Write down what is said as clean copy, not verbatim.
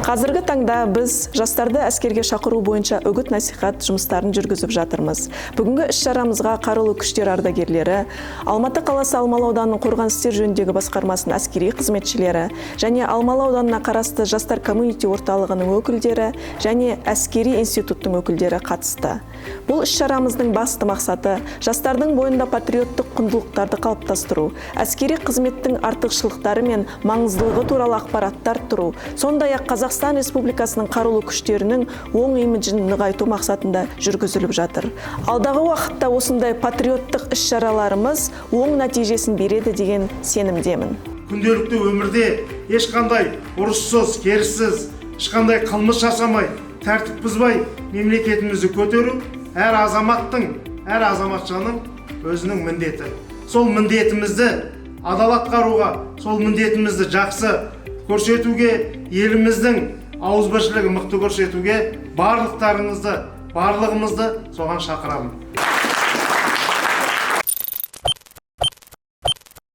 Қазіргі таңда біз жастарды әскерге шақыру бойынша үгіт насихат жұмыстарын жүргізіп жатырмыз. Бүгінгі іс-шарамызға Қарулы күштер ардагерлері, Алматы қаласы Алмалы ауданының қорғаныс істер жөніндегі басқармасының әскери қызметшілері және Алмалы ауданына қарасты жастар комьюнити орталығының өкілдері және әскери институттың өкілдері қатысты. Бұл іс-шарамыздың басты мақсаты – жастардың бойында патриоттық құндылықтарды қалыптастыру, әскери қызметтің артықшылықтары мен маңыздылығы туралы ақпаратты арттыру, сондай-ақ Қазақстан Республикасының Қарулы күштерінің оң имиджін нығайту мақсатында жүргізіліп жатыр. Алдағы уақытта осындай патриоттық іс-шараларымыз оң нәтижесін береді деген сенімдемін. Күнделікті өмірде ешқандай ұрыссыз керіссіз, ешқандай қылмыс жасамай, тәртіп бұзбай мемлекетімізді көтеру әр азаматтың, әр азаматшаның өзінің міндеті. Сол міндетімізді адал атқаруға, сол міндетімізді жақсы көрсетуге, еліміздің ауызбіршілігін мықты көрсетуге барлықтарыңызды, барлығымызды соған шақырамын.